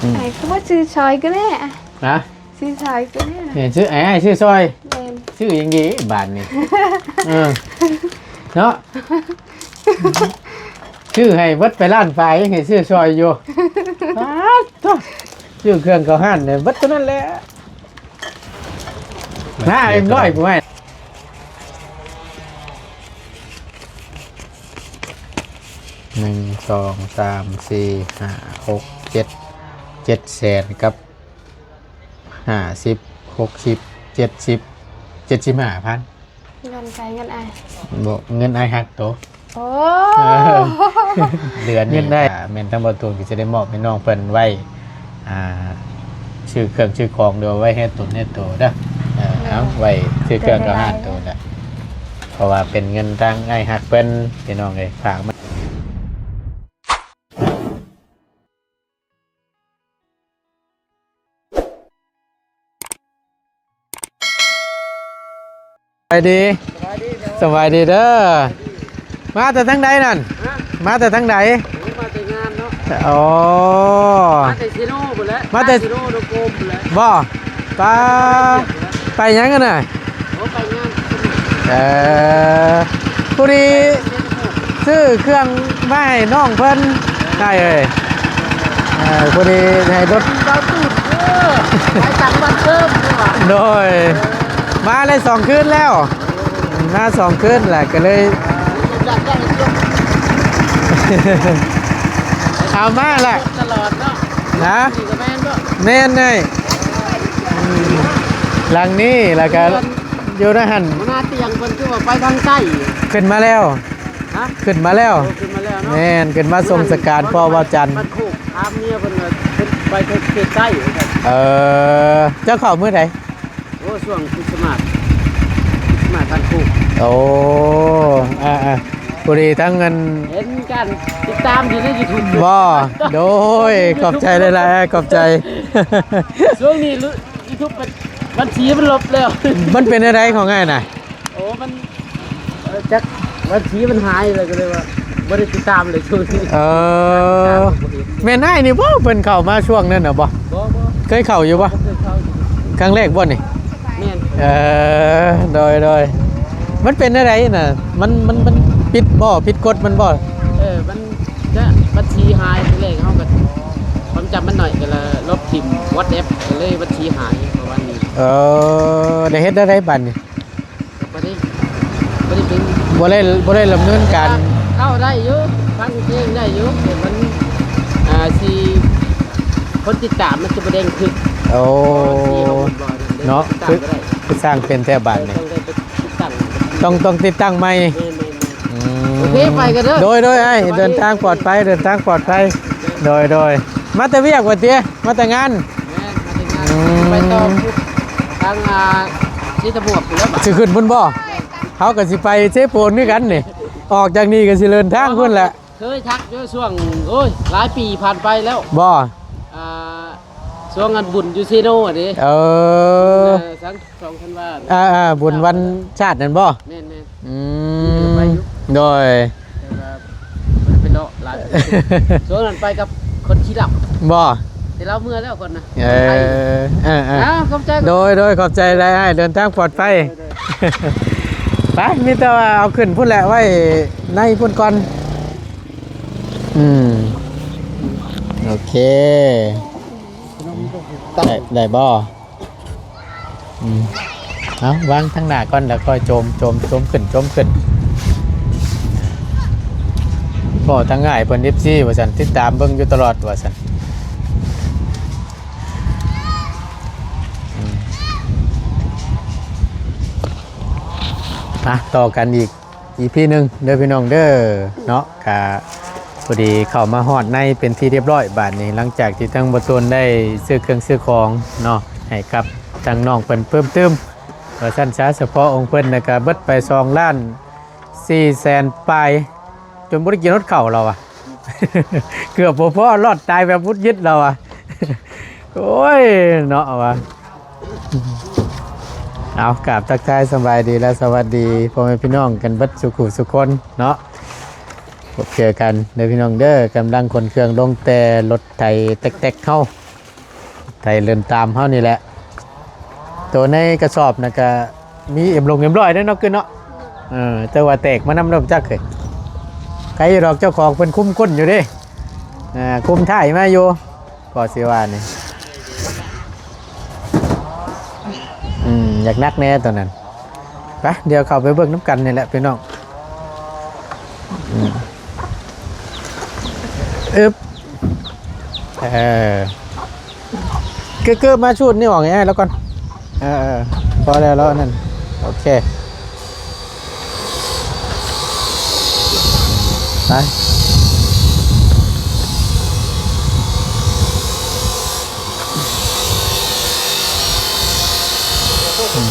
ອືມ ອ້າຍຄືບໍ່ຊື້ຊ່ອຍກໍແດ່ ນະ ຊື້ຊ່ອຍກໍແດ່ ນີ້ຊື້ ໃຫ້ອ້າຍຊື້ຊ່ອຍ ແມ່ນ ຊື້ຫຍັງດີບາດນີ້ ເອີ ເນາະ ຊື້ໃຫ້ເບິດໄປລ້ານປາຍ ຍັງໃຫ້ຊື້ຊ່ອຍຢູ່ ປາດໂທ້ ຊື້ເຄື່ອງເຂົ້າຮ້ານນີ້ເບິດເທົ່ານັ້ນແຫຼະ ໜ້າເອັມຮ້ອຍຜູ້ໃຫ້ ໜຶ່ງ ສອງ ສາມ ສີ່ ຫ້າ ຫົກ ເຈັດ ເຈັດແສນກັບຫ້າສິບ ຫົກສິບ ເຈັດສິບ ເຈັດສິບຫ້າພັນ ເງິນໃຜເງິນອ້າຍ ບໍ່ ເງິນອ້າຍຮັກໂຕ ໂອ້ ເອີ ເດືອນນີ້ ເງິນອ້າຍ ກໍແມ່ນທາງບໍ່ຕູນກໍຊິໄດ້ມອບໃຫ້ນ້ອງເພິ່ນໄວ້ ອ່າ ຊື້ເຄື່ອງຊື້ຂອງ ຫຼືວ່າໄວ້ເຮັດຕົນເຮັດໂຕເດີ ເອີ ໂດຍ ເອົາໄວ້ຊື້ເຄື່ອງເຂົ້າຮ້ານໂຕແຫຼະ ເພາະວ່າເປັນເງິນທາງອ້າຍຮັກເພິ່ນ ພີ່ນ້ອງເອີຍ ຝາກມາ. ສະບາຍດີ ສະບາຍດີເດີ ສະບາຍດີເດີ ມາແຕ່ທາງໃດນັ້ນ? ຮະ? ມາແຕ່ທາງໃດ? ໂອ້ ມາແຕ່ງານເນາະ ອໍ ມາແຕ່ເຊໂນພຸ້ນແຫຼະ ມາແຕ່ເຊໂນ ໜອງໂກມພຸ້ນແຫຼະ ບໍ່? ປາ ໄປຫຍັງຫັ້ນນະ? ໂອ້ ໄປງານ ເອີ ຜູ້ດີ ຊື້ເຄື່ອງມາໃຫ້ນ້ອງເພິ່ນ ອ້າຍເອີຍ ເອີ ຜູ້ດີໃຫ້ລົດ ເບົາຕູດເດີ ໄປຕ່າງບ້ານເພີ່ມ ໂດຍ ເອີ ມາໄດ້ສອງຄືນແລ້ວ ມາສອງຄືນແຫຼະ ກໍເລີຍ ເອົາມາລະ ຕະຫຼອດເນາະ ນະ ນີ້ກໍແມ່ນບໍ່? ແມ່ນເລີຍ ອືມ ຫຼັງນີ້ ແລ້ວກໍ ຢູ່ໃນຫັ້ນ ຫົວໜ້າຕຽງເພິ່ນຄືວ່າໄປທາງໃຕ້ ຂຶ້ນມາແລ້ວ ຮະ? ຂຶ້ນມາແລ້ວ ໂອ້ ຂຶ້ນມາແລ້ວເນາະ ແມ່ນ ຂຶ້ນມາສົ່ງສະການພໍ່ວາຈັນ ບ້ານໂຄກ ຖາມເມຍເພິ່ນວ່າເພິ່ນໄປເຂດໃຕ້ວ່າຊັ້ນ ເອີ ເຈົ້າເຂົ້າມື້ໃດ? ໂອ້ ຊ່ວງຄຣິສມາດ ຄຣິສມາດບ້ານໂຄກ ໂອ້ ອ່າໆ ພໍດີທັງອັນ ເຫັນການຕິດຕາມຢູ່ໃນຢູທູບ ບໍ່? ໂດຍ ຂອບໃຈຫຼາຍໆ ຂອບໃຈ ຊ່ວງນີ້ຢູທູບ ບັນຊີມັນລົບແລ້ວ ມັນເປັນແນວໃດຂອງອ້າຍນະ? ໂອ້ ມັນ ເອີ ຈັກບັນຊີມັນຫາຍແລ້ວ ກໍເລີຍວ່າບໍ່ໄດ້ຕິດຕາມເລີຍຊ່ວງນີ້ ເອີ ແມ່ນອ້າຍນີ້ບໍ່ ເພິ່ນເຂົ້າມາຊ່ວງນັ້ນນະບໍ່? ບໍ່ ບໍ່ ເຄີຍເຂົ້າຢູ່ບໍ່? ບໍ່ເຄີຍເຂົ້າຢູ່ ຄັ້ງແລກບໍ່ນີ້? ແມ່ນ ເອີ ໂດຍໆ ມັນເປັນແນວໃດນະ? ມັນ ມັນ ມັນຜິດບໍ່? ຜິດກົດມັນບໍ່? ເອີ ມັນຈະບັນຊີຫາຍ ທີແລກເຮົາກໍຄວາມຈຳມັນໜ້ອຍ ກໍລະລົບຖິ້ມ ວອດແອັບ ກໍເລີຍບັນຊີຫາຍປະມານນີ້ ເອີ ໄດ້ເຮັດແນວໃດບາດນີ້? ບໍ່ໄດ້ ບໍ່ໄດ້ເປັນ ບໍ່ໄດ້ ບໍ່ໄດ້ດຳເນີນການ ເຂົ້າໄດ້ຢູ່ ຟັງເພງໄດ້ຢູ່ ແຕ່ມັນ ອ່າ ຊິ ຄົນຕິດຕາມມັນຈະບໍ່ເດ້ງຂຶ້ນ ໂອ້ ເນາະ ຄື ຄືສ້າງເປັນແທ້ບາດນີ້ ຕ້ອງໄດ້ໄປຕິດຕັ້ງ ຕ້ອງ ຕ້ອງຕິດຕັ້ງໃໝ່ ແມ່ນໆໆ ອືມ ໂອເຄ ໄປກັນເດີ ໂດຍໆ ອ້າຍ ເດີນທາງປອດໄພ ເດີນທາງປອດໄພ ໂດຍໆ ມາແຕ່ວຽກວ່າຕິ ມາແຕ່ງານ ແມ່ນ ມາແຕ່ງານ ອືມ ໄປຕໍ່ທາງ ອ່າ ສີຕະບວກພຸ້ນແຫຼະ ຊິຂຶ້ນພຸ້ນບໍ່? ເຮົາກໍຊິໄປເຊໂປນຄືກັນນີ້ ອອກຈາກນີ້ກໍຊິເດີນທາງພຸ້ນແຫຼະ ເຄີຍທັກຢູ່ຊ່ວງ ໂອ້ຍ ຫຼາຍປີຜ່ານໄປແລ້ວ ບໍ່? ອ່າ ຊ່ວງງານບຸນຢູ່ເຊໂນຫັ້ນເດ້ ເອີ ເອີ ສອງທັນວາ ອ່າໆ ບຸນວັນຊາດນັ້ນບໍ່? ແມ່ນໆ ອືມ ໄປຢູ່ ໂດຍ ແຕ່ວ່າບໍ່ໄດ້ໄປເນາະ ຫຼາຍປີ ຊ່ວງນັ້ນໄປກັບຄົນຂີ້ຫຼັບ ບໍ່? ແຕ່ລາວເມືອແລ້ວກ່ອນນະ ເອີ ເອີໆ ອ້າວ ຂອບໃຈ ໂດຍໆ ຂອບໃຈຫຼາຍອ້າຍ ເດີນທາງປອດໄພ ໂດຍໆ ໄປ ມີແຕ່ວ່າເອົາຂຶ້ນພຸ້ນແຫຼະ ໄວ້ໃນພຸ້ນກ່ອນ ອືມ ໂອເຄ ໄດ້ ໄດ້ບໍ່? ອືມ ເອົາ ວາງທາງໜ້າກ່ອນ ແລ້ວຄ່ອຍໂຈມ ໂຈມ ໂຈມຂຶ້ນ ໂຈມຂຶ້ນ ເວົ້າທາງອ້າຍເພິ່ນ ເອັຟຊີ ວ່າຊັ້ນ ຕິດຕາມເບິ່ງຢູ່ຕະຫຼອດ ວ່າຊັ້ນ ອືມ ມາຕໍ່ກັນອີກ ອີພີໜຶ່ງເດີພີ່ນ້ອງເດີເນາະ ກະພໍດີເຂົ້າມາຮອດໃນເປັນທີ່ຮຽບຮ້ອຍ ບາດນີ້ ຫຼັງຈາກທີ່ທາງບໍ່ຕູນໄດ້ຊື້ເຄື່ອງຊື້ຂອງເນາະ ໃຫ້ກັບທາງນ້ອງເພິ່ນເພີ່ມຕື່ມ ວ່າຊັ້ນຊະ ສະເພາະຂອງເພິ່ນນະ ກະເບິດໄປສອງລ້ານສີ່ແສນປາຍ ຈົນບໍ່ໄດ້ກິນຮອດເຂົ້າລາວວ່າ ເກືອບບໍ່ພໍລອດຕາຍແບບວຸດຫວິດລາວວ່າ ໂອ້ຍ ເນາະວ່າ ເອົາ ກາບທັກທາຍສະບາຍດີ ແລະ ສະຫວັດດີພໍ່ແມ່ພີ່ນ້ອງກັນເບິດສູ່ຄູ່ສູ່ຄົນເນາະ ພົບເຈີກັນເດີພີ່ນ້ອງເດີ ກຳລັງຂົນເຄື່ອງລົງແຕ່ລົດໄຖແຕັກໆເຮົາ ໄທເລີ່ມຕາມເຮົານີ້ແຫຼະ. ໂຕໃນກະສອບນະກະມີເອັມລົງເອັມຮ້ອຍເດ້ເນາະ ກຶນເນາະ. ເອີ ແຕ່ວ່າແຕກມານຳແລ້ວຈັກເອີຍ. ໄກຢູ່ດອກ ເຈົ້າຂອງເພິ່ນຄຸມກົ້ນຢູ່ເດ້. ອ່າ ຄຸມທ້າຍມາຢູ່ ກໍຊິວ່ານີ້. ອືມ ຢາກໜັກແດ່ຕອນນັ້ນ. ໄປ ດຽວເຂົ້າໄປເບິ່ງນຳກັນນີ້ແຫຼະພີ່ນ້ອງ. ອືມ ອຶບ ເອີ ເກີບໆ ມາຊູດນີ້ອອກໃຫ້ອ້າຍລາວກ່ອນ. ເອີໆ ພໍແລ້ວ ລາວອັນນັ້ນ. ໂອເຄ ໄປ. ອືມ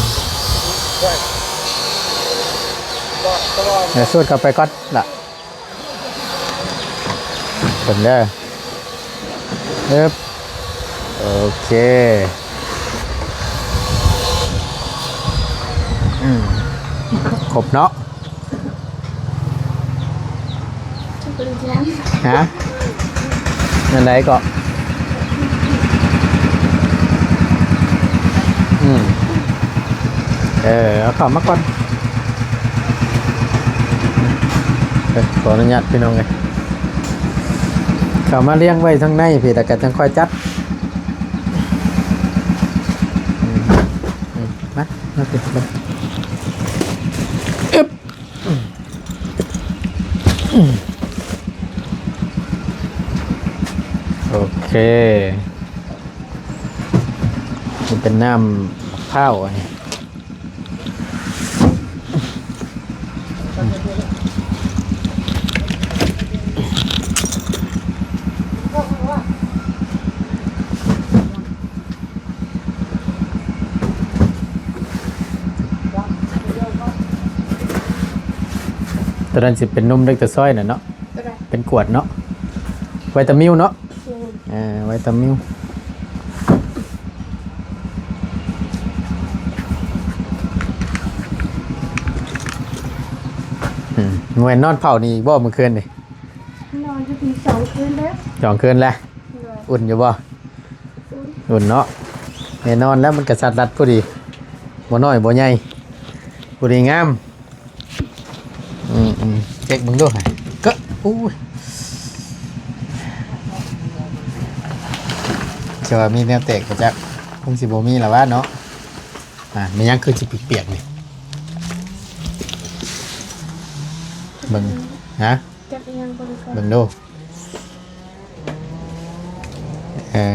ດຽວສູດເຂົ້າໄປກ່ອນລະ ເບິ່ງເດີ. ເອີບ ໂອເຄ ອືມ ຄົບເນາະ. ຮະ? ອັນໃດເກາະ? ອືມ ເອີ ເອົາເຂົ້າມາກ່ອນ. ເອີ ຂໍອະນຸຍາດພີ່ນ້ອງເອີຍ ເຂົ້າມາລຽງໄວ້ທາງໃນພີ້ ແລ້ວກໍຈັ່ງຄ່ອຍຈັດ. ອືມ ອືມ ມາ ມາ ມາ ອຶບ. ໂອເຄ ນີ້ເປັນນ້ຳໝາກພ້າວອັນນີ້. ໂຕນັ້ນຊິເປັນນົມເດັກແຕ່ຊ້ອຍນະເນາະ. ໂຕໃດ? ເປັນກວດເນາະ ໄວຕາມິວເນາະ. ແມ່ນ ເອີ ໄວຕາມິວ. ອືມ ແມ່ນນອນເຝົ້ານີ້ອີກບໍ່ມື້ຄືນນີ້? ນອນຢູ່ພີ້ສອງຄືນແລ້ວ. ສອງຄືນແລ້ວ. ໂດຍ. ອຸ່ນຢູ່ບໍ່? ອຸ່ນເນາະ ແນ່ນອນແລ້ວ ມັນກະສັດລັດພໍດີ ບໍ່ນ້ອຍບໍ່ໃຫຍ່ ພໍດີງາມ. ອືມໆ ເຈັກເບິ່ງດູ ກະ ໂອ້ຍ ຈະວ່າມີແນວແຕກບໍ່ຈັກ ຄົງຊິບໍ່ມີລະຫວາເນາະ. ອ່າ ແມ່ນຫຍັງຄືຊິປຽກໆນີ້ ເບິ່ງ ຮະ? ຈັບອີ່ຫຍັງບໍ່ຮູ້ ເບິ່ງດູ ເອີ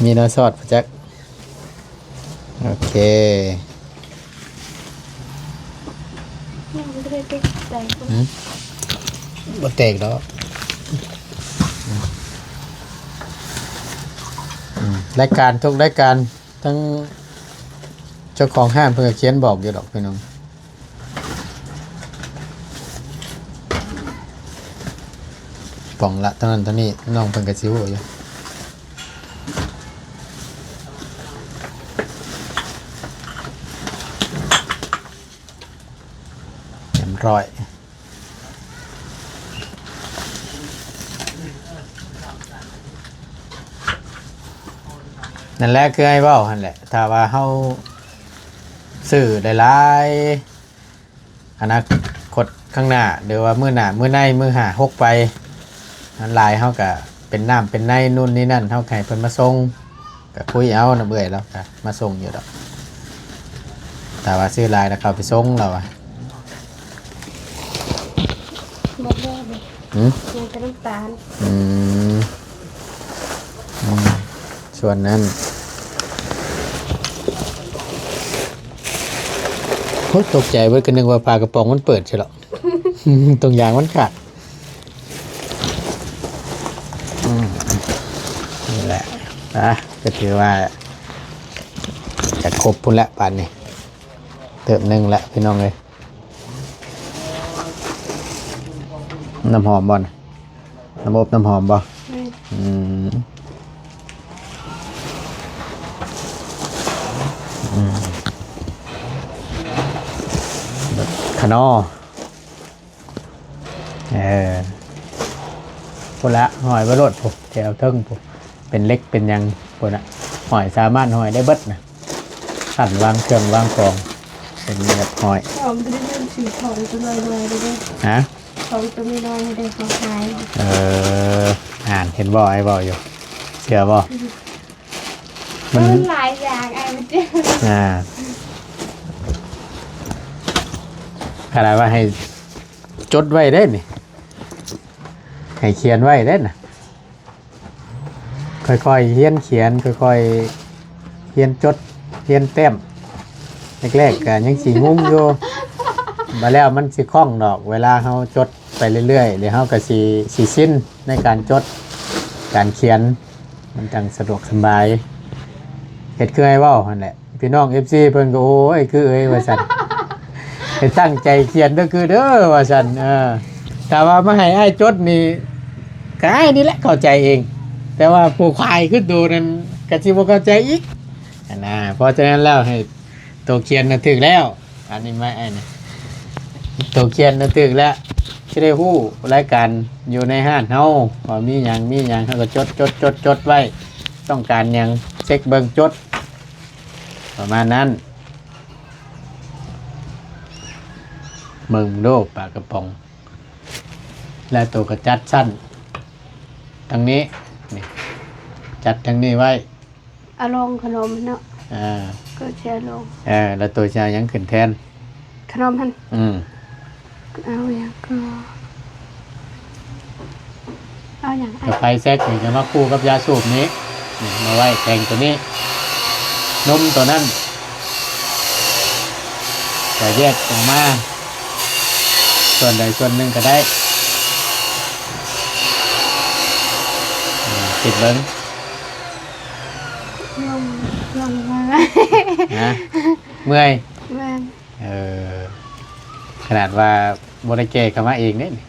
ມີແນວສອດບໍ່ຈັກ. ໂອເຄ ຍັງບໍ່ໄດ້ເຕັກໃຈ ຫືມ ບໍ່ແຕກດອກ. ອືມ ລາຍການ ທຸກລາຍການ ທັງເຈົ້າຂອງຮ້ານເພິ່ນກໍຂຽນບອກຢູ່ດອກພີ່ນ້ອງ. ປ່ອງລະເທົ່ານັ້ນເທົ່ານີ້ ນ້ອງເພິ່ນກໍຊິຮູ້ຢູ່. ຮຽບຮ້ອຍ ນັ້ນແຫຼະ ຄືອ້າຍເວົ້າຫັ້ນແຫຼະ ຖ້າວ່າເຮົາຊື້ຫຼາຍໆ ອະນາຄົດຂ້າງໜ້າ ຫຼືວ່າມື້ໜ້າ ມື້ໃນ ມື້ຫ້າຫົກໄປ ມັນຫຼາຍ ເຮົາກະເປັນນ້ຳເປັນໃນ ນູ້ນນີ້ນັ້ນ ເຮົາກະໃຫ້ເພິ່ນມາສົ່ງ ກະຄຸຍເອົານຳເອື້ອຍລາວ ກະມາສົ່ງຢູ່ດອກ. ຖ້າວ່າຊື້ຫຼາຍລະເຂົ້າໄປສົ່ງລາວວ່າ. ໝົດແລ້ວເດ້. ຫືມ? ຍັງແຕ່ນ້ຳຕານ. ອືມ ອືມ ສ່ວນນັ້ນ ໂອ້ຍ ຕົກໃຈເບິດ ກໍນຶກວ່າຝາກະປ໋ອງມັນເປີດຊະເນາະ ຖົງຢາງມັນຂາດ. ອືມ ນີ້ແຫຼະ ອ່ະ ກໍຖືວ່າຈະຄົບພຸ້ນແຫຼະ ປານນີ້ ເຕີມໜຶ່ງແຫຼະ ພີ່ນ້ອງເອີຍ. ນ້ຳຫອມບໍ່ນະ? ນ້ຳອົບນ້ຳຫອມບໍ່? ແມ່ນ. ອືມ ອືມ ຂະໜໍ ເອີ ພຸ້ນລະ ຫ້ອຍໄວ້ໂລດພຸ້ນ ແຖວເທິງພຸ້ນ ເປັນເຫຼັກເປັນຫຍັງພຸ້ນນະ ຫ້ອຍ ສາມາດຫ້ອຍໄດ້ເບິດນະ ຊັ້ນວາງເຄື່ອງວາງຂອງ ເປັນແບບຫ້ອຍ. ຂອງຕົວນີ້ມັນຊິຂອງຕົວນ້ອຍໆເດ້. ຮະ? ຂອງຕົວນ້ອຍໆເດ້ ເຂົາຂາຍ. ເອີ ອ່ານ ເຫັນບໍ່ ອ້າຍເວົ້າຢູ່ ເຊື່ອບໍ່? ມັນ ມັນຫຼາຍຢ່າງ ອ້າຍມັນເຈັບ. ອ່າ ຂະໜາດວ່າໃຫ້ຈົດໄວ້ເດ້ນີ້ ໃຫ້ຂຽນໄວ້ເດ້ນະ ຄ່ອຍໆຮຽນຂຽນ ຄ່ອຍໆຮຽນຈົດ ຮຽນແຕ້ມ ແລກໆກະຍັງຊິງົງຢູ່ ບາດແລ້ວມັນຊິຄ່ອງດອກ ເວລາເຮົາຈົດໄປເລື້ອຍໆ ແລ້ວເຮົາກະຊິ ຊິຊິນໃນການຈົດ ການຂຽນ ມັນຈັ່ງສະດວກສະບາຍ ເຮັດຄືອ້າຍເວົ້າຫັ້ນແຫຼະ. ພີ່ນ້ອງເອັຟຊີເພິ່ນກໍ ໂອ້ຍ ຄືເອີຍ ວ່າຊັ້ນ ໃຫ້ຕັ້ງໃຈຂຽນເດີ ຄືເດີ ວ່າຊັ້ນ. ເອີ ຖ້າວ່າມາໃຫ້ອ້າຍຈົດນີ້ ກໍອ້າຍນີ້ແຫຼະເຂົ້າໃຈເອງ ແຕ່ວ່າຜູ້ຂາຍຄືໂຕນັ້ນກໍຊິບໍ່ເຂົ້າໃຈອີກຫັ້ນນະ. ເພາະສະນັ້ນແລ້ວ ໃຫ້ໂຕຂຽນນະຖືກແລ້ວ ອັນນີ້ມາ ອັນນີ້ ໂຕຂຽນນະຖືກແລ້ວ ຊິໄດ້ຮູ້ລາຍການຢູ່ໃນຮ້ານເຮົາ ວ່າມີຫຍັງ ມີຫຍັງ ເຮົາກໍຈົດ ຈົດ ຈົດ ຈົດໄວ້ ຕ້ອງການຫຍັງ ເຊັກເບິ່ງ ຈົດ ປະມານນັ້ນ. ເບິ່ງດູປາກະປ໋ອງ ແລ້ວໂຕກໍຈັດຊັ້ນທາງນີ້ ນີ້ ຈັດທາງນີ້ໄວ້ ເອົາລົງຂະໜົມເນາະ. ເອີ ກໍຊິເອົາລົງ ເອີ ແລ້ວໂຕຊິເອົາຫຍັງຂຶ້ນແທນ? ຂະໜົມຫັ້ນ. ອືມ ເອົາຫຍັງກໍ ເອົາຫຍັງ? ກາໄຟແຊັກນີ້ຈະມາຄູ່ກັບຢາສູບນີ້ ນີ້ມາໄວ້ແທນໂຕນີ້ ນົມໂຕນັ້ນ ກໍແຍກອອກມາ ສ່ວນໃດສ່ວນໜຶ່ງກໍໄດ້ ອືມ ຄິດເບິ່ງ. ລົງ ລົງມາ ຮະ? ເມື່ອຍ? ແມ່ນ. ເອີ ຂະໜາດວ່າບໍ່ໄດ້ແກ່ເຂົ້າມາເອງເດ້ນີ້.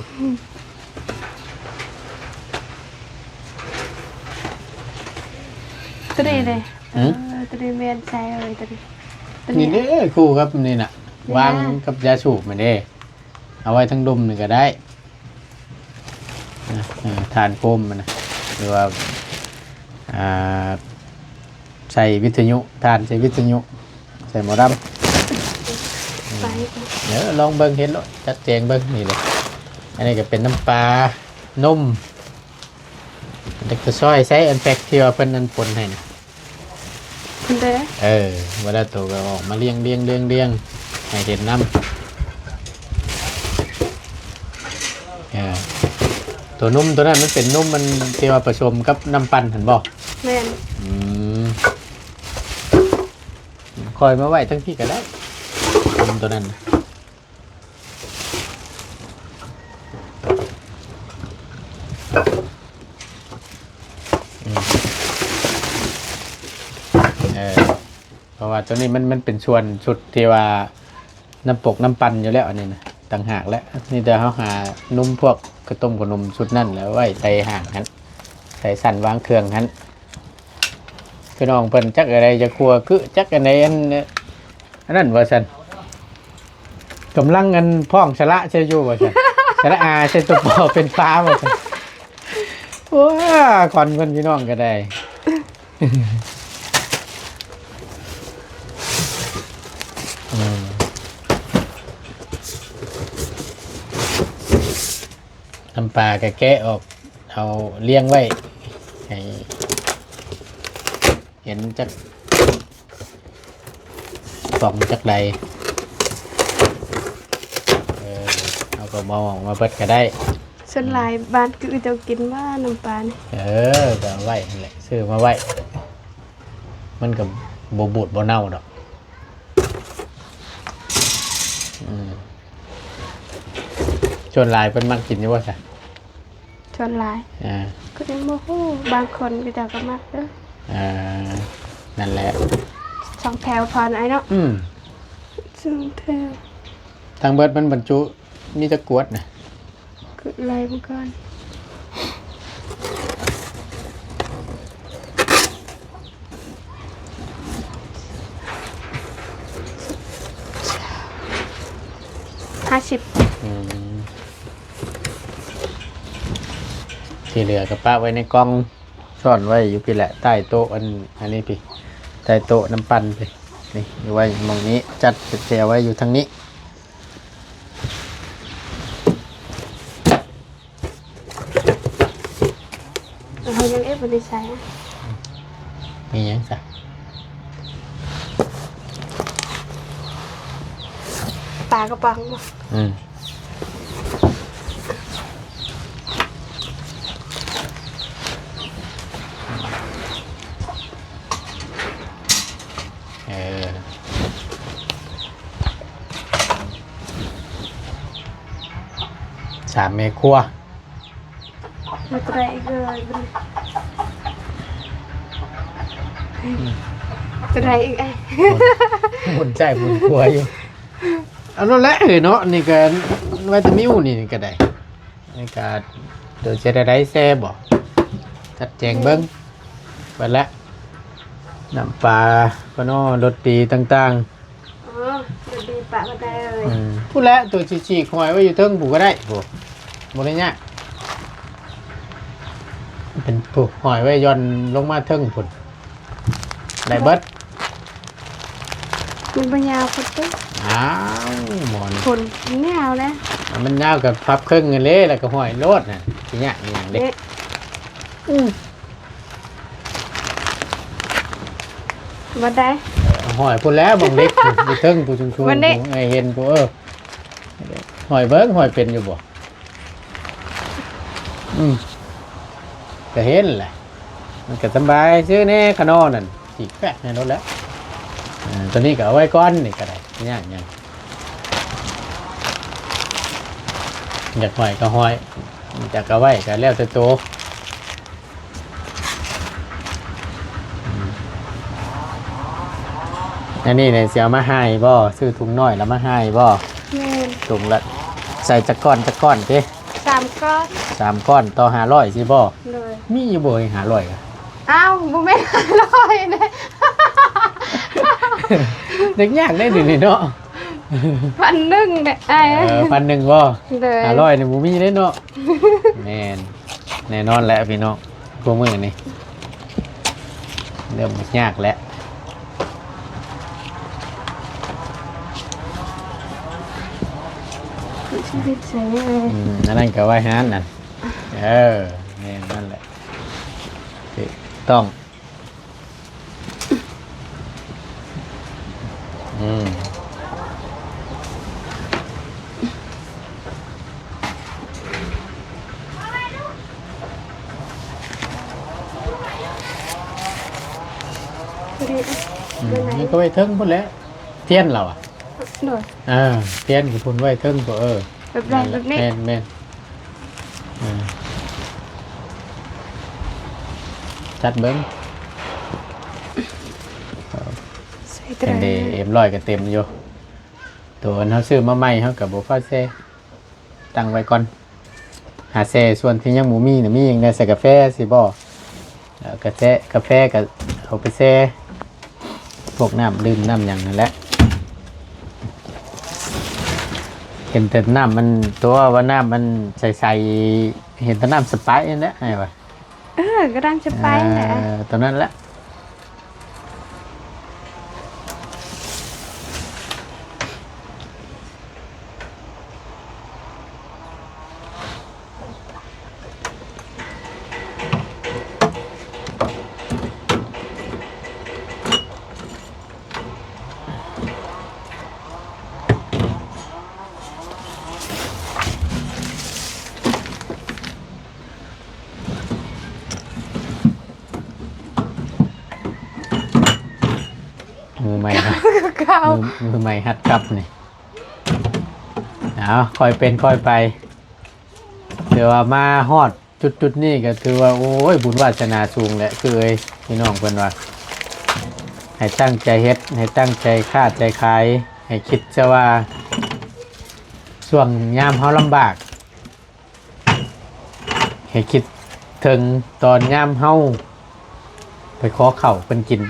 ໂຕນີ້ເດ້. ຫື? ເອີ ໂຕນີ້ແມ່ນໃສ່ເລີຍ ໂຕນີ້ ໂຕນີ້ ນີ້ເດ້ ຄູ່ກັບນີ້ນະ ແມ່ນ ວາງກັບຢາສູບມັນເດ້ ເອົາໄວ້ທາງລຸ່ມນີ້ກໍໄດ້. ນະ ເອີ ຖ່ານໂຄມມັນນະ ຫຼືວ່າ ອ່າ ໃສ່ວິທະຍຸ ຖ່ານໃສ່ວິທະຍຸ ໃສ່ໝໍລຳ ໄປ ເອີ ລອງເບິ່ງເຮັດໂລດ ຈັດແຈງເບິ່ງ ນີ້ເລີຍ. ອັນນີ້ກໍເປັນນ້ຳປານົມ ເດັກກະຊອຍ ໃຊ້ອັນແພັກທີ່ວ່າເພິ່ນອັນປົນໃຫ້ນະ. ເດ້ ເອີ ເວລາໂຕກໍອອກມາລຽງໆໆ ໃຫ້ເຫັນນຳ. ເອີ ໂຕນົມໂຕນັ້ນມັນເປັນນົມມັນທີ່ວ່າປະສົມກັບນ້ຳປັ່ນຫັ້ນບໍ່? ແມ່ນ. ອືມ ຂ້ອຍມາໄວ້ທັງພີ້ກໍໄດ້ ນົມໂຕນັ້ນ. ອືມ ເອີ ເພາະວ່າໂຕນີ້ມັນ ມັນເປັນສ່ວນຊຸດທີ່ວ່ານ້ຳປົກນ້ຳປັ່ນຢູ່ແລ້ວ ອັນນີ້ນະ ຕ່າງຫາກແຫຼະ. ມີແຕ່ເຮົາຫານົມພວກກະຕົ້ມຂະໜົມຊຸດນັ້ນແຫຼະ ໄວ້ໃສ່ຫ້າງຫັ້ນ ໃສ່ຊັ້ນວາງເຄື່ອງຫັ້ນ. ພີ່ນ້ອງເພິ່ນຈັກອັນໃດຈະຄົວ ຄືຈັກອັນໃດ ອັນ ອັນນັ້ນວ່າຊັ້ນ ກຳລັງອັນພ້ອງສະຫຼະໃສ່ຢູ່ວ່າຊັ້ນ ສະຫຼະອາໃສ່ຕົວປໍເປັນປາວ່າຊັ້ນ. ໂອ້ຍ ຂວັນເພິ່ນ ພີ່ນ້ອງກໍໄດ້. ອືມ ນ້ຳປາກໍແກະອອກ ເອົາລຽງໄວ້ໃຫ້ເຫັນຈັກ ສອງຈັກໃດ ເອີ ເຮົາກໍມາອອກມາເບິດກໍໄດ້. ສ່ວນຫຼາຍ ອືມ ບ້ານຄືເຈົ້າກິນວ່ານ້ຳປານີ້. ເອີ ກໍເອົາໄວ້ຫັ້ນແຫຼະ ຊື້ມາໄວ້ ມັນກໍບໍ່ບູດບໍ່ເນົ່າດອກ. ອືມ ສ່ວນຫຼາຍເພິ່ນມັກກິນຢູ່ບໍ່ຊະ? ສ່ວນຫຼາຍ ອ່າ ກໍຍັງບໍ່ຮູ້ ບາງຄົນເຂົາເຈົ້າກໍມັກເດີ. ອ່າ ນັ້ນແຫຼະ ສອງແຖວພໍນະອ້າຍເນາະ. ອືມ ສອງແຖວ ທັງເບິດມັນບັນຈຸມີຈັກກວດນະ? ຄືໄລ່ເບິ່ງກ່ອນ ຫ້າສິບ. ອືມ. ເ ທີ່ເຫຼືອກໍປະໄວ້ໃນກ່ອງ ຊ້ອນໄວ້ຢູ່ພີ້ແຫຼະ ໃຕ້ໂຕະອັນ ອັນນີ້ພີ້ ໃຕ້ໂຕະນ້ຳປັ່ນພີ້. ນີ້ ຢູ່ໄວ້ໝ່ອງນີ້ ຈັດແຈວໄວ້ຢູ່ທາງນີ້. ເຮົາຍັງເອຟບໍ່ໄດ້ໃສ່ ມີຫຍັງຊະ? ປາກະປ໋ອງບໍ່? ອືມ ເອີ ສາມແມ່ຄົວ. ບໍ່ໄດ້ອີກເລີຍ ບໍ່ໄດ້ ບໍ່ໄດ້ອີກ ໝູນໃຈໝູນຄົວຢູ່. ເອົາໂລດແຫຼະເອີຍເນາະ ນີ້ກໍໄວຕາມິວນີ້ກໍໄດ້ ນີ້ກໍໂຕເຈັດໄດ້ແຊບໍ່ ຈັດແຈງເບິ່ງ ເບິດແລ້ວ ນ້ຳປາ ປານໍ ລົດດີຕ່າງໆ. ອໍ ໂຊກດີປະບໍ່ໄດ້ເລີຍ. ອືມ ພຸ້ນແຫຼະ ໂຕຊີ້ໆຫ້ອຍໄວ້ຢູ່ເທິງພຸ້ນກໍໄດ້ພຸ້ນ ບໍ່ໄດ້ຍາກ ເປັນຜູ້ຫ້ອຍໄວ້ຢ່ອນລົງມາເທິງພຸ້ນ ໄດ້ເບິດ. ມັນບໍ່ຍາວພຸ້ນຕິ? ອ້າວ ໝໍນີ້ ພຸ້ນຍາວແຫຼະ ມັນຍາວກໍພັບເຄິ່ງຫັ້ນເດ້ ແລ້ວກໍຫ້ອຍໂລດນະ ຊິຍາກອີຫຍັງເດ້. ເດ້ ອືມ ບໍ່ໄດ້ ຫ້ອຍພຸ້ນແຫຼະ ເບິ່ງເຫຼັກຢູ່ເທິງພຸ້ນ ສູງໆ ບໍ່ໄດ້ ໃຫ້ເຫັນພຸ້ນ ເອີ ຫ້ອຍເບິ່ງ ຫ້ອຍເປັນຢູ່ບໍ່? ອືມ ກໍເຫັນແຫຼະ ມັນກໍສຳບາຍຊື່ແນ່ ຂະໜໍ່ນັ້ນ ສີກແປກແນ່ໂລດແຫຼະ. ເອີ ຕົວນີ້ກໍເອົາໄວ້ກ່ອນ ນີ້ກໍໄດ້ ຍາກຫຍັງ ຢາກຫ້ອຍກໍຫ້ອຍ ຢາກເອົາໄວ້ກໍແລ້ວແຕ່ໂຕ. ອັນນີ້ນີ້ຊິເອົາມາໃຫ້ບໍ່? ຊື້ຖົງນ້ອຍແລ້ວມາໃຫ້ບໍ່? ແມ່ນ ຖົງລະ ໃສ່ຈັກກ້ອນ ຈັກກ້ອນຕິ? ສາມກ້ອນ ສາມກ້ອນຕໍ່ຫ້າຮ້ອຍຊີ້ບໍ່? ໂດຍ ມີຢູ່ບໍ່ຫ້າຮ້ອຍ? ອ້າວ ບໍ່ແມ່ນຫ້າຮ້ອຍເດ້ ເດັກຍາກເດ້ດຽວນີ້ເນາະ ພັນໜຶ່ງເດ້ອ້າຍ ເອີ ພັນໜຶ່ງບໍ່? ໂດຍ ຫ້າຮ້ອຍນີ້ບໍ່ມີເດ້ເນາະ ແມ່ນ. ແນ່ນອນແຫຼະພີ່ນ້ອງ ຄູ່ມື້ນີ້ເລີ່ມຍາກແລ້ວ ຊີວິດໃສເອີຍ ອືມ ອັນນັ້ນກໍໄວ້ຫັ້ນນັ້ນ ເອີ ແມ່ນນັ້ນແຫຼະ ຖືກຕ້ອງ. ອືມ ອືມ ນີ້ກໍໄວ້ເທິງພຸ້ນແຫຼະ ທຽນລາວອະ ໂດຍ ເອີ ທຽນຢູ່ພຸ້ນໄວ້ເທິງພຸ້ນ ເອີ ແບບໃດ ແບບນີ້ ແມ່ນໆ ເອີ ຈັດເບິ່ງ ໃສ່ເທົ່າໃດ ອັນເດ ເອັມຮ້ອຍກໍເຕັມຢູ່ ໂຕອັນເຮົາຊື້ມາໃໝ່ເຮົາກໍບໍ່ຟ້າວແຊ່ ຕັ້ງໄວ້ກ່ອນ ຫາແຊ່ສ່ວນທີ່ຍັງບໍ່ມີນະ ມີຫຍັງແດ່ ໃສ່ກາແຟຊີ້ບໍ່? ເອີ ກາແຟ ກາແຟກໍເອົາໄປແຊ່ ພວກນ້ຳດື່ມນ້ຳຫຍັງນັ້ນແຫຼະ ເຫັນແຕ່ນ້ຳມັນ ຕົວວ່ານ້ຳມັນໃສໆ ເຫັນແຕ່ນ້ຳສະໄປນັ້ນແຫຼະ ອ້າຍວ່າ ເອີ ກະດັງສະໄປນັ້ນແຫຼະ ເອີ ຕົວນັ້ນແຫຼະ. ມືໃໝ່ ມື ມືໃໝ່ຫັດຂັບນີ້ ເອົາ ຄ່ອຍເປັນຄ່ອຍໄປ ຖືວ່າມາຮອດ ຈຸດໆນີ້ກໍຖືວ່າ ໂອ້ຍ ບຸນວາສະໜາສູງແຫຼະ ຄືເອີຍ ພີ່ນ້ອງເພິ່ນວ່າ ໃຫ້ຕັ້ງໃຈເຮັດ ໃຫ້ຕັ້ງໃຈຄ້າໃຈຂາຍ ໃຫ້ຄິດຊະວ່າ ຊ່ວງຍາມເຮົາລຳບາກ ໃຫ້ຄິດເຖິງຕອນຍາມເຮົາ ໄປຂໍເຂົ້າເພິ່ນກິນ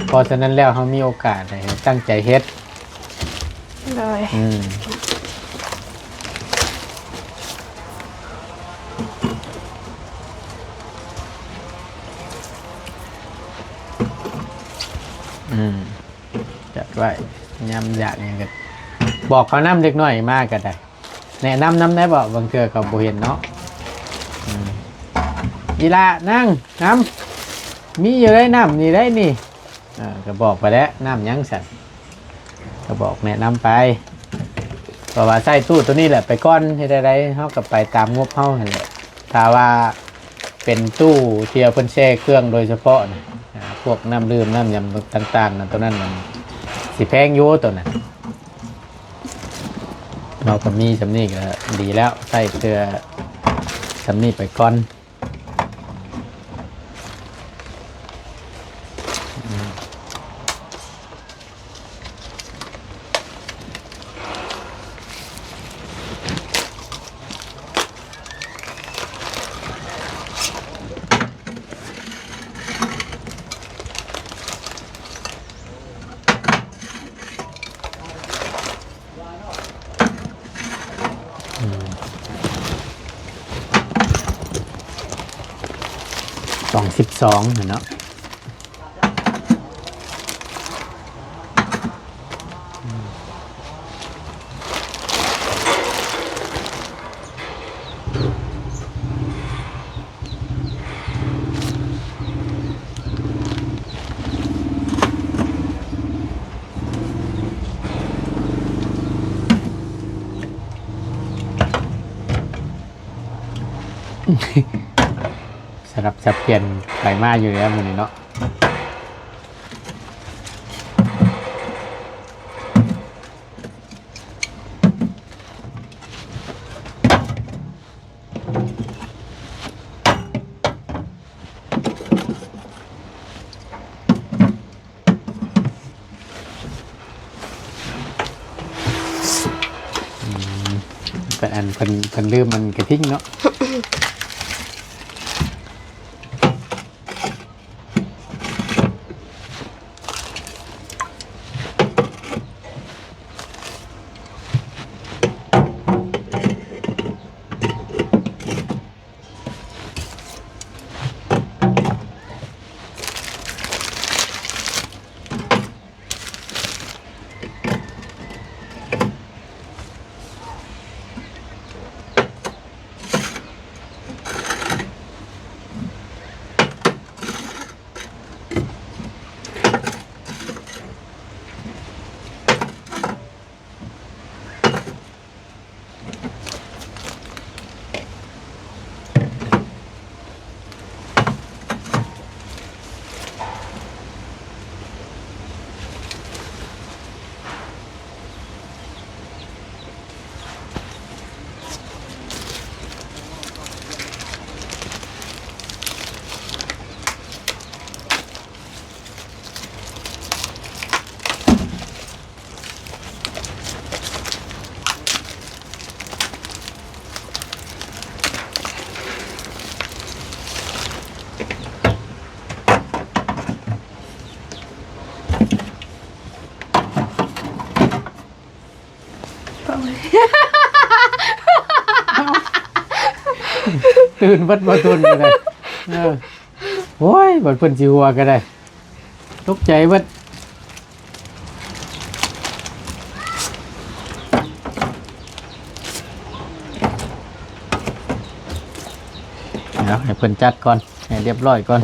ເພາະສະນັ້ນແລ້ວເຮົາມີໂອກາດໃຫ້ຕັ້ງໃຈເຮັດ ໂດຍ ອືມ. ໄປ ຍາມຢາກຫຍັງກໍບອກເຂົານຳ ເດັກນ້ອຍມາກໍໄດ້ ແນະນຳນຳໄດ້ບໍ່? ບາງເທື່ອເຂົາບໍ່ເຫັນເນາະ. ອືມ ອີ່ຫຼ້າ ນັ່ງນຳ ມີຢູ່ໄດ໋ ນ້ຳນີ້ໄດ໋ນີ້. ເອີ ກໍບອກໄປແຫຼະ ນ້ຳຫຍັງຊັ້ນ ກໍບອກແນະນຳໄປ ເພາະວ່າໃຊ້ຕູ້ໂຕນີ້ແຫຼະໄປກ່ອນ ເຮັດແນວໃດເຮົາກໍໄປຕາມງົບເຮົາຫັ້ນແຫຼະ. ຖ້າວ່າເປັນຕູ້ທີ່ເພິ່ນແຊ່ເຄື່ອງໂດຍສະເພາະນະ ອາ ພວກນ້ຳດື່ມນ້ຳຫຍັງຕ່າງໆນະ ໂຕນັ້ນມັນຊິແພງຢູ່ໂຕນັ້ນ. ເຮົາກໍມີສ່ຳນີ້ກໍດີແລ້ວ ໃຊ້ເທື່ອສ່ຳນີ້ໄປກ່ອນ. ອືມ ສອງສິບສອງຫັ້ນເນາະ. ສະຫຼັບສັບປ່ຽນໄປມາຢູ່ແລ້ວມື້ນີ້ເນາະ. ອືມ ເພິ່ນ ອັນ ເພິ່ນ ເພິ່ນລືມມັນກະທິງເນາະ. ຕື່ນເບິດບໍ່ຕຸນກໍໄດ້. ເອີ ໂອ້ຍ ບັດເພິ່ນຊິຫົວກໍໄດ້ ຕົກໃຈເບິດ. ເອົາ ໃຫ້ເພິ່ນຈັດກ່ອນ ໃຫ້ລຽບຮ້ອຍກ່ອນ.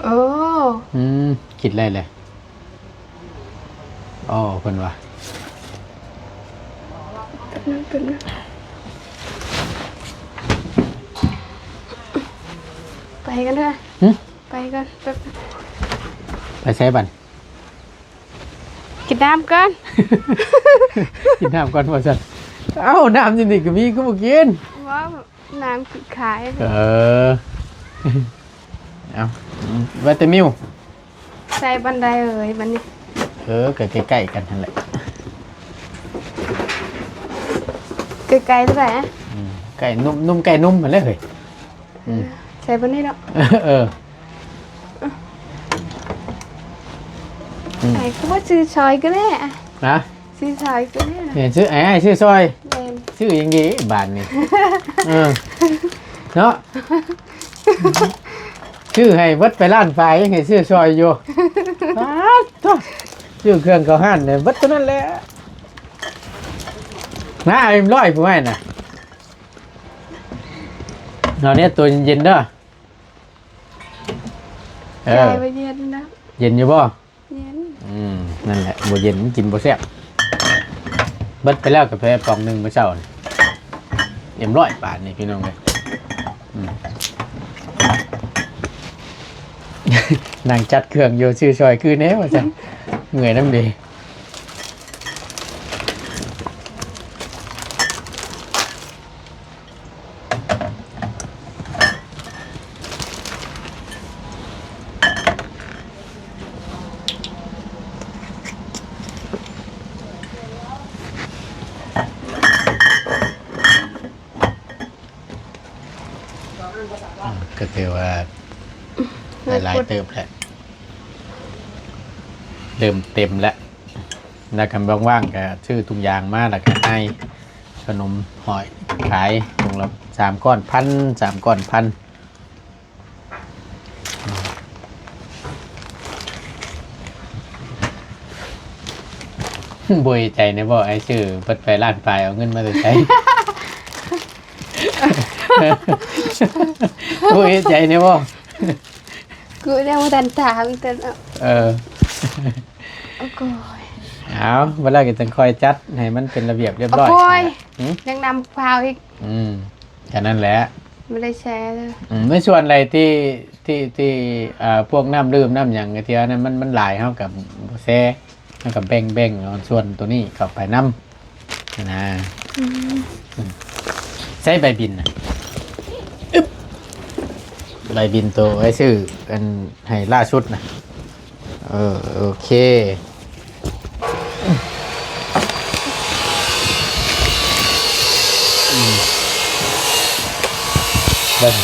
ໂອ້ ອືມ ຄິດໄດ້ແຫຼະ. ອໍ ເພິ່ນວ່າ ໄປກັນເດີ້. ຫຶ? ໄປກ່ອນ ໄປ ໄປໃສບັດ? ກິນນ້ຳກ່ອນ ກິນນ້ຳກ່ອນວ່າຊັ້ນ. ເອົ້າ ນ້ຳຢູ່ນີ້ກໍມີ ຄືບໍ່ກິນ? ບໍ່ ນ້ຳກິນຂາຍ. ເອີ ເອົາ ໄວ້ແຕ່ມິວ ໃສ່ບັນໄດເອີຍ ບັດນີ້. ເອີ ກໍໃກ້ໆກັນຫັ້ນແຫຼະ ໃກ້ໆເທົ່າໃດອະ? ອືມ ໃກ້ນຸ່ມ ນຸ່ມໃກ້ນຸ່ມຫັ້ນແຫຼະເຮີ້ຍ. ອືມ ໃສ່ບາດນີ້ເນາະ. ເອີ ເອີ. ອືມ ອ້າຍຄືບໍ່ຊື້ຊ່ອຍກໍແດ່ ຮະ? ຊື້ຊ່ອຍກໍແດ່ ເອີ ຊື້ ໃຫ້ອ້າຍຊື້ຊ່ອຍ ແມ່ນ ຊື້ຫຍັງດີບາດນີ້ ເອີ ເນາະ ຊື້ໃຫ້ເບິດໄປລ້ານປາຍ ຍັງໃຫ້ຊື້ຊ່ອຍຢູ່ ປາດໂທ້ ຊື້ເຄື່ອງເຂົ້າຮ້ານເບິດເທົ່ານັ້ນແຫຼະ ນະ ເອັມຮ້ອຍຜູ້ໃຫ້ນະ ເອົາແນວໂຕເຢັນໆເດີ ເອີ ໃສ່ບໍ່ເຢັນນະ ເຢັນຢູ່ບໍ່? ເຢັນ ອືມ ນັ້ນແຫຼະ ບໍ່ເຢັນກິນບໍ່ແຊບ ເບິດໄປແລ້ວກາແຟປ່ອງໜຶ່ງມື້ເຊົ້ານີ້ ເອັມຮ້ອຍບາດນີ້ພີ່ນ້ອງເອີຍ ອືມ ນັ່ງຈັດເຄື່ອງຢູ່ ຊື້ຊ່ອຍຄືແນວວ່າຊັ້ນ ເມື່ອຍນຳເດ. ກໍຖືວ່າໄດ້ຫຼາຍເຕີບແລ້ວ ເລີ່ມເຕັມແລ້ວ ແລ້ວຄັນວ່າງໆກໍຊື້ຖົງຢາງມາ ແລ້ວກໍໃຫ້ຂະໜົມຫອຍຂາຍ ຖົງລະສາມກ້ອນພັນ ສາມກ້ອນພັນ. ບໍ່ເອໃຈແດ່ບໍ່ ອ້າຍຊື້ເບິດໄປລ້ານປາຍ ເອົາເງິນມາແຕ່ໃສ? ບໍ່ເອໃຈແດ່ບໍ່? ກູຍັງບໍ່ທັນຖາມອີກເທື່ອເນາະ ເອີ ໂອ້ໂກຍ ເອົາ ເວລາກໍຈັ່ງຄ່ອຍຈັດໃຫ້ມັນເປັນລະບຽບລຽບຮ້ອຍ ໂອ້ໂກຍ ຫື? ຍັງນຳພາວອີກ ອືມ ແຄ່ນັ້ນແຫຼະ ບໍ່ໄດ້ແຊເລີຍ ອືມ ໃນສ່ວນໃດທີ່ ທີ່ ທີ່ ອ່າ ພວກນ້ຳດື່ມນ້ຳຫຍັງເທື່ອນັ້ນ ມັນ ມັນຫຼາຍ ເຮົາກໍບໍ່ແຊ ເຮົາກໍແບ່ງໆ ເອົາສ່ວນໂຕນີ້ເຂົ້າໄປນຳນະ ອືມ ອືມ ໃຊ້ໃບບິນນະ ອຶບ ໃບບິນໂຕໄວ້ຊື້ອັນໃຫ້ລ່າສຸດນະ. ເອີ ໂອເຄ ອືມ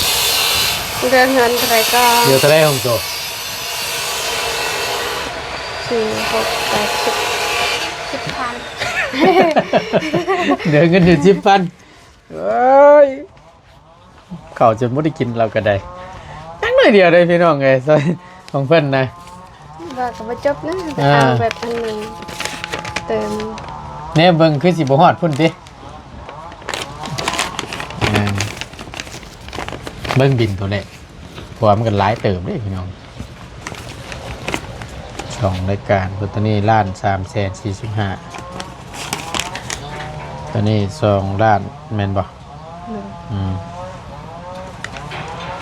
ເດີນເຮືອນເທົ່າໃດກໍ ເດືອນເທົ່າໃດຂອງໂຕ? ສີ່ ຫົກ ແປດ ສິບ ສິບພັນ ເຫຼືອເງິນຢູ່ສິບພັນ ເອີຍ ເຂົ້າຈົນບໍ່ໄດ້ກິນລາວກໍໄດ້ ຍັງໜ້ອຍດຽວເດ້ພີ່ນ້ອງເອີຍ ຂອງເພິ່ນນະ ວ່າກໍບໍ່ຈົບນະ ອ່າ ເອົາແບບອັນນີ້ເຕີມ ແນມເບິ່ງຄືຊິບໍ່ຮອດພຸ້ນຕິ ແມ່ນ ເບິ່ງບິນໂຕແລກ ເພາະວ່າມັນກໍຫຼາຍເຕີບເດ້ພີ່ນ້ອງ ສອງລາຍການ ໂຕນີ້ລ້ານສາມແສນສີ່ສິບຫ້າ ໂຕນີ້ສອງລ້ານແມ່ນບໍ່? ໂດຍ ອືມ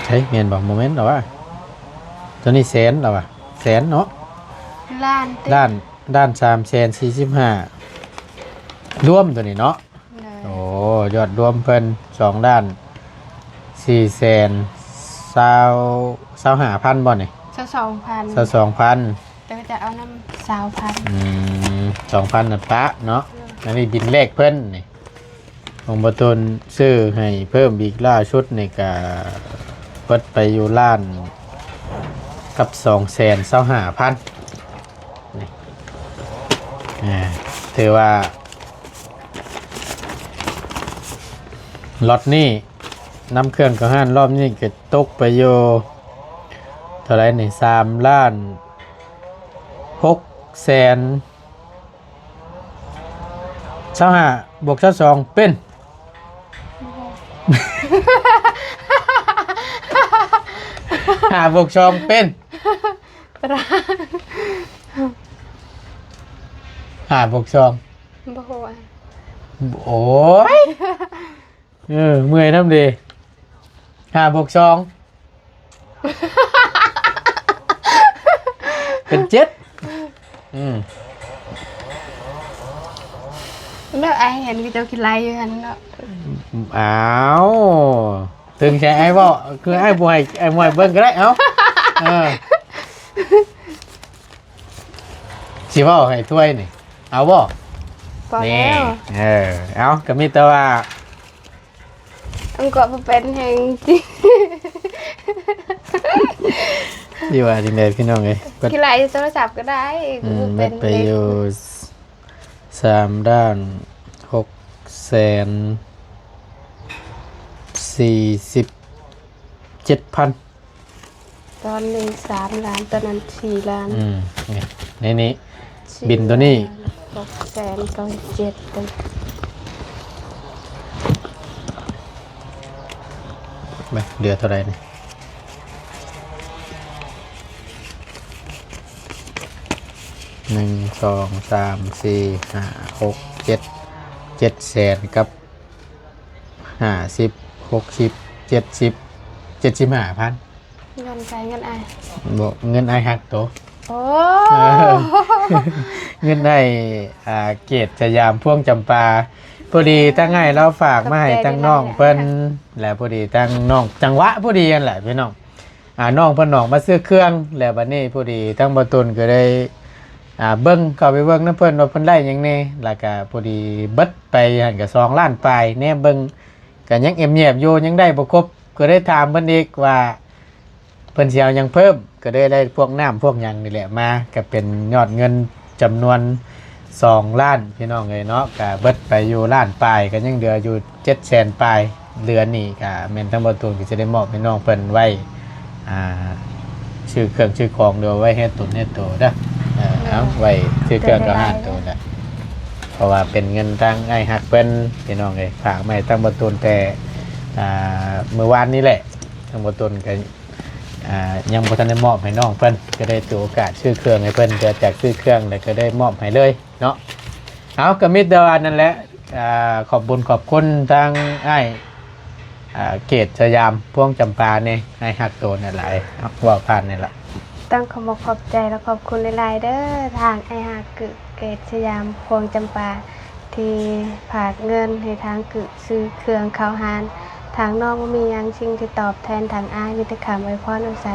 ໃຊ່ ແມ່ນບໍ່? ບໍ່ແມ່ນດອກວ່າ ໂຕນີ້ແສນລະວ່າ ແສນເນາະ ລ້ານຕິ ລ້ານ ລ້ານສາມແສນສີ່ສິບຫ້າ ລວມໂຕນີ້ເນາະ ໂດຍ ໂອ້ ຍອດລວມເພິ່ນ ສອງລ້ານສີ່ແສນຊາວ ຊາວຫ້າພັນບໍ່ນີ້? ຊາວສອງພັນ ຊາວສອງພັນ ແຕ່ວ່າຈະເອົານຳຊາວພັນ ອືມ ສອງພັນນັ້ນປະເນາະ ໂດຍ ອັນນີ້ບິນແລກເພິ່ນນີ້ ຂອງບໍ່ຕົນຊື້ໃຫ້ເພີ່ມອີກລ່າສຸດນີ້ກະເບິດໄປຢູ່ລ້ານກັບສອງແສນຊາວຫ້າພັນນີ້ ອ່າ ຖືວ່າລັອດນີ້ນຳເຄື່ອງເຂົ້າຮ້ານ ລອບນີ້ກະຕົກໄປຢູ່ເທົ່າໃດນີ້ ສາມລ້ານຫົກແສນ ຊາວຫ້າບວກຊາວສອງເປັນ ຫ້າບວກສອງເປັນ ປະດາ ຫ້າບວກສອງ ບໍ່ຮູ້ ໂອ້ຍ ເອີ ເມື່ອຍນຳເດ ຫ້າບວກສອງ ເປັນເຈັດ ອືມ ແລ້ວອ້າຍເຫັນເຂົາເຈົ້າຂີ້ໄລ່ຢູ່ຫັ້ນເນາະ ອ້າວ ເຖິງໃຈອ້າຍເວົ້າ ຄືອ້າຍບໍ່ໃຫ້ ອ້າຍບໍ່ໃຫ້ເບິ່ງກໍໄດ້ ເອົ້າ ເອີ ຊິເວົ້າໃຫ້ຖ້ວຍນີ້ ເອົາບໍ່? ພໍແລ້ວ ນີ້ ເອີ ເອົາ ກໍມີແຕ່ວ່າ ມັນກໍບໍ່ເປັນແຮງຈິ ເ ຊິວ່າຈັ່ງໃດພີ່ນ້ອງເອີຍ ເບິດ ຂີ້ໄລ່ໂທລະສັບກໍໄດ້ ອືມ ເບິດໄປຢູ່ສາມລ້ານຫົກແສນສີ່ສິບເຈັດພັນ ຕອນໜຶ່ງສາມລ້ານ ຕອນນັ້ນສີ່ລ້ານ ອືມ ນີ້ ໃນນີ້ ສີ່ ບິນໂຕນີ້ ຫົກແສນເກົ້າສິບເຈັດ ເບິ່ງເຫຼືອເທົ່າໃດນີ້ ໜຶ່ງ ສອງ ສາມ ສີ່ ຫ້າ ຫົກ ເຈັດ ເຈັດແສນກັບຫ້າສິບ ຫົກສິບ ເຈັດສິບ ເຈັດສິບຫ້າພັນ ເງິນໃຜເງິນອ້າຍ ບໍ່ ເງິນອ້າຍຮັກໂຕ ໂອ້ ເອີ ເງິນອ້າຍ ອ່າ ເກດສະຫຍາມພວງຈຳປາ ພໍດີທາງອ້າຍລາວຝາກມາໃຫ້ທາງນ້ອງເພິ່ນ ແລະ ພໍດີທາງນ້ອງ ຈັງຫວະພໍດີຫັ້ນແຫຼະພີ່ນ້ອງ ອ່າ ນ້ອງເພິ່ນອອກມາຊື້ເຄື່ອງ ແລ້ວບັດນີ້ພໍດີທາງບ່າວຕຸນກໍໄດ້ ອ່າ ເບິ່ງ ເຂົ້າໄປເບິ່ງນຳເພິ່ນວ່າເພິ່ນໄດ້ຫຍັງແດ່ ແລ້ວກໍພໍດີເບິດໄປຫັ້ນກໍສອງລ້ານປາຍ ແນມເບິ່ງກໍຍັງແອບແຍບຢູ່ ຍັງໄດ້ບໍ່ຄົບ ກໍໄດ້ຖາມເພິ່ນອີກວ່າ ເພິ່ນຊິເອົາຫຍັງເພີ່ມ ກໍເລີຍໄດ້ພວກນ້ຳພວກຫຍັງນີ້ແຫຼະມາ ກໍເປັນຍອດເງິນຈຳນວນສອງລ້ານ ພີ່ນ້ອງເອີຍເນາະ ກະເບິດໄປຢູ່ລ້ານປາຍ ກໍຍັງເຫຼືອຢູ່ເຈັດແສນປາຍ ເຫຼືອນີ້ກະແມ່ນທາງບ່າວຕຸນກໍຈະໄດ້ມອບໃຫ້ນ້ອງເພິ່ນໄວ້ ອ່າ ຊື້ເຄື່ອງຊື້ຂອງ ຫຼືວ່າໄວ້ເຮັດຕົນເຮັດໂຕເດີ ເອີ ເອົາໄວ້ຊື້ເຄື່ອງກັບຮ້ານໂຕນະ ເພາະວ່າເປັນເງິນທາງອ້າຍຮັກເພິ່ນ ພີ່ນ້ອງເອີຍ ຝາກມາໃຫ້ທາງບ່າວຕຸນແຕ່ ອ່າ ມື້ວານນີ້ແຫຼະ ທາງບ່າວຕຸນກໍ ອ່າ ຍັງບໍ່ທັນໄດ້ມອບໃຫ້ນ້ອງເພິ່ນ ກໍໄດ້ຖືໂອກາດຊື້ເຄື່ອງໃຫ້ເພິ່ນ ເພື່ອຈາກຊື້ເຄື່ອງແລ້ວກໍໄດ້ມອບໃຫ້ເລີຍເນາະ ເອົາ ກໍມີແຕ່ວ່ານັ້ນແຫຼະ ອ່າ ຂອບບຸນຂອບຄຸນທາງອ້າຍ ອ່າ ເກດສະຫຍາມພວງຈຳປາແດ່ ອ້າຍຮັກໂຕນະຫຼາຍ ເວົ້າຜ່ານນີ້ລະ ຕ້ອງຂອບອົກຂອບໃຈ ແລະ ຂອບຄຸນຫຼາຍໆເດີ ທາງອ້າຍຮັກ ກຶ ເກດສະຫຍາມພວງຈຳປາ ທີ່ຝາກເງິນໃຫ້ທາງກຶ ຊື້ເຄື່ອງເຂົ້າຮ້ານ ທາງນ້ອງບໍ່ມີຫຍັງສິ່ງທີ່ຕອບແທນທາງອ້າຍ ມີແຕ່ຄຳອວຍພອນອວຍໄຊ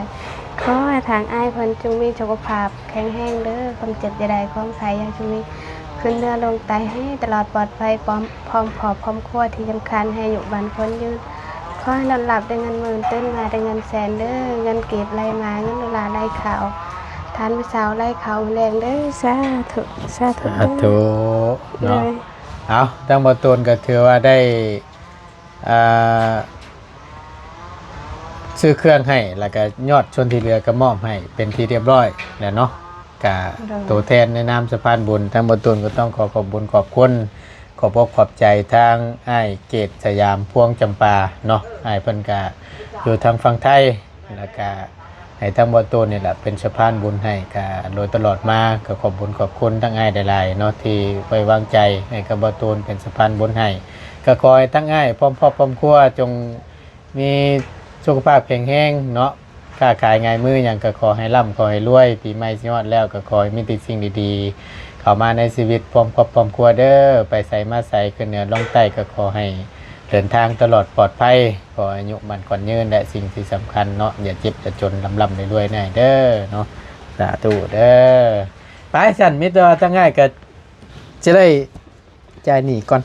ຂໍໃຫ້ທາງອ້າຍເພິ່ນຈົ່ງມີສຸຂະພາບແຂງແຮງເດີ ຄວາມເຈັບຢ່າໄດ້ ຄວາມໄຂ້ຢ່າຈົ່ງມີ ຂຶ້ນເນື້ອລົງໄຕໃຫ້ຕະຫຼອດປອດໄພ ພ້ອມ ພ້ອມຄອບພ້ອມຄົວ ທີ່ສຳຄັນໃຫ້ອາຍຸໝັ້ນຂວັນຍືນ ຂໍໃຫ້ນອນຫຼັບໄດ້ເງິນໝື່ນ ຕື່ນມາໄດ້ເງິນແສນເດີ ເງິນກີບໄຫຼມາ ເງິນໂດລາໄຫຼເຂົ້າ ທານມື້ເຊົ້າໄຫຼເຂົ້າມື້ແລງເດີ ສາທຸ ສາທຸ ສາທຸເນາະ ໂດຍ ເອົາ ທາງບ່າວຕຸນກໍຖືວ່າໄດ້ ອ່າ ຊື້ເຄື່ອງໃຫ້ ແລ້ວກໍຍອດສ່ວນທີ່ເຫຼືອກໍມອບໃຫ້ເປັນທີ່ຮຽບຮ້ອຍແລ້ວເນາະ ກະ ໂດຍ ໂຕແທນໃນນາມສະພານບຸນ ທາງບ່າວຕຸນກໍຕ້ອງຂໍຂອບບຸນຂອບຄຸນ ຂອບອົກຂອບໃຈທາງອ້າຍເກດສະຫຍາມພວງຈຳປາເນາະ ອ້າຍເພິ່ນກະຢູ່ທາງຝັ່ງໄທ ແລ້ວກະ ໃຫ້ທາງບ່າວຕູນນີ້ແຫຼະເປັນສະພານບຸນໃຫ້ ກະໂດຍຕະຫຼອດມາ ກະຂອບບຸນຂອບຄຸນທາງອ້າຍຫຼາຍໆເນາະ ທີ່ໄວ້ວາງໃຈໃຫ້ກັບບ່າວຕູນເປັນສະພານບຸນໃຫ້ ກະຂໍໃຫ້ທາງອ້າຍພ້ອມຄອບຄອບຄົວ ຈົ່ງມີສຸຂະພາບແຂງແຮງເນາະ ຄ້າຂາຍງ່າຍມືຫຍັງກະຂໍໃຫ້ລ່ຳຂໍໃຫ້ລວຍ ປີໃໝ່ຊິຮອດແລ້ວກະຂໍໃຫ້ມີແຕ່ສິ່ງດີໆ ເຂົ້າມາໃນຊີວິດພ້ອມຄອບພ້ອມຄົວເດີ ໄປໃສມາໃສຂຶ້ນເໜືອລົງໃຕ້ ກະຂໍໃຫ້ເດີນທາງຕະຫຼອດປອດໄພ ຂໍອາຍຸໝັ້ນຂວັນຍືນ ແລະ ສິ່ງທີ່ສຳຄັນເນາະ ຢ່າເຈັບຢ່າຈົນ ລ່ຳໆລວຍໆແນ່ເດີເນາະ ສາທຸເດີ ໄປຊັ້ນ ມີແຕ່ວ່າທາງອ້າຍກະຈະໄດ້ຈ່າຍໜີ້ກ່ອນ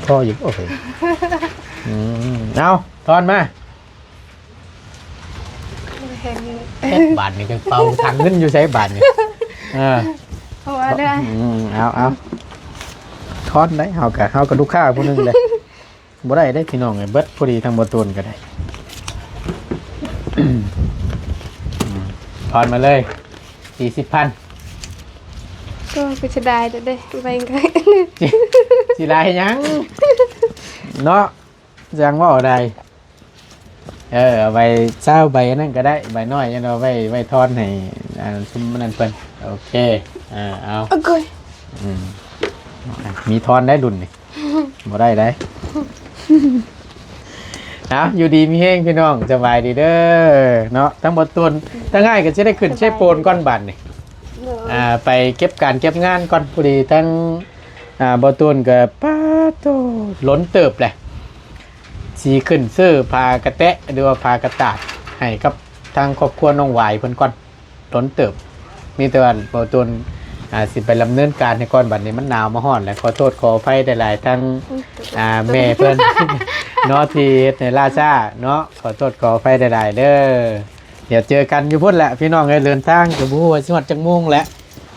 ພໍຢູ່ບໍ່ເອີຍ ອືມ ເອົາ ທອນມາ ເຫັນ ເຮັດບາດນີ້ຈັງເປົ່າ ຖັງເງິນຢູ່ໃສບາດນີ້ ເອີ ເພາະວ່າເດີ ອືມ ເອົາ ເອົາ ທອນໄດ້ ເຮົາກະ ເຮົາກະລູກຄ້າຜູ້ໜຶ່ງເດ້ ບໍ່ໄດ້ເດ້ພີ່ນ້ອງເອີຍ ເບິດພໍດີທາງບ່າວຕູນກໍໄດ້ ອືມ ທອນມາເລີຍ ສີ່ສິບພັນ ໂອ້ ກໍເສຍດາຍເດ້ ແບ່ງກັນ ຊິ ຊິຫຼາຍຫຍັງເນາະ ຈັ່ງເວົ້າໄດ້ ເອີ ເອົາໄວ້ຊາວໃບນັ້ນກໍໄດ້ ໃບນ້ອຍ ຈັ່ງເອົາໄວ້ ໄວ້ທອນໃຫ້ ອ່າ ຊຸມນັ້ນເພິ່ນ ໂອເຄ ອ່າ ເອົາ ໂອ້ຍ ອືມ ມີທອນໄດ້ລຸ້ນນີ້ ບໍ່ໄດ້ໄດ໋ ເອົາ ຢູ່ດີມີແຮງພີ່ນ້ອງ ສະບາຍດີເດີເນາະ ທາງບ່າວຕູນ ທາງອ້າຍກໍຊິໄດ້ຂຶ້ນເຊໂປນກ່ອນບາດນີ້ ໂດຍ ອ່າ ໄປເກັບການເກັບງານກ່ອນ ພໍດີທາງ ອ່າ ບ່າວຕູນກໍ ປາດໂທ້ ດົນເຕີບແຫຼະ ຊິຂຶ້ນຊື້ຜ້າກະແຕະ ຫຼືວ່າຜ້າກະຕາດ ໃຫ້ກັບທາງຄອບຄົວນ້ອງຫວາຍເພິ່ນກ່ອນ ດົນເຕີບ ມີແຕ່ວ່າບ່າວຕູນ ອ່າ ຊິໄປດຳເນີນການໃຫ້ກ່ອນ ບັດນີ້ມັນໜາວມາຮອດແລ້ວ ຂໍໂທດຂໍອະໄພຫຼາຍໆ ທັງ ອ່າ ແມ່ເພິ່ນ ເນາະ ທີ່ເຮັດໃຫ້ລ່າຊ້າເນາະ ຂໍໂທດຂໍອະໄພຫຼາຍໆເດີ. ດຽວເຈີກັນຢູ່ພຸ້ນແຫຼະພີ່ນ້ອງເອີຍ ເດີນທາງກໍບໍ່ຮູ້ວ່າຊິຮອດຈັກໂມງແຫຼະ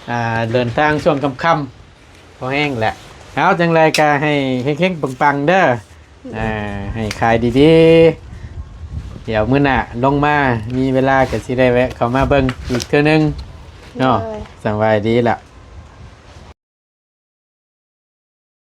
ອ່າ ເດີນທາງຊ່ວງຄ່ຳໆ ພໍແຮງແຫຼະ. ເອົາ ຈັ່ງໃດກໍໃຫ້ເຮັງໆປັງໆເດີ ອ່າ ໃຫ້ຂາຍດີໆ ດຽວມື້ໜ້າລົງມາມີເວລາກໍຊິໄດ້ແວະເຂົ້າມາເບິ່ງອີກເທື່ອໜຶ່ງເນາະ. ໂດຍ ສະບາຍດີລະ.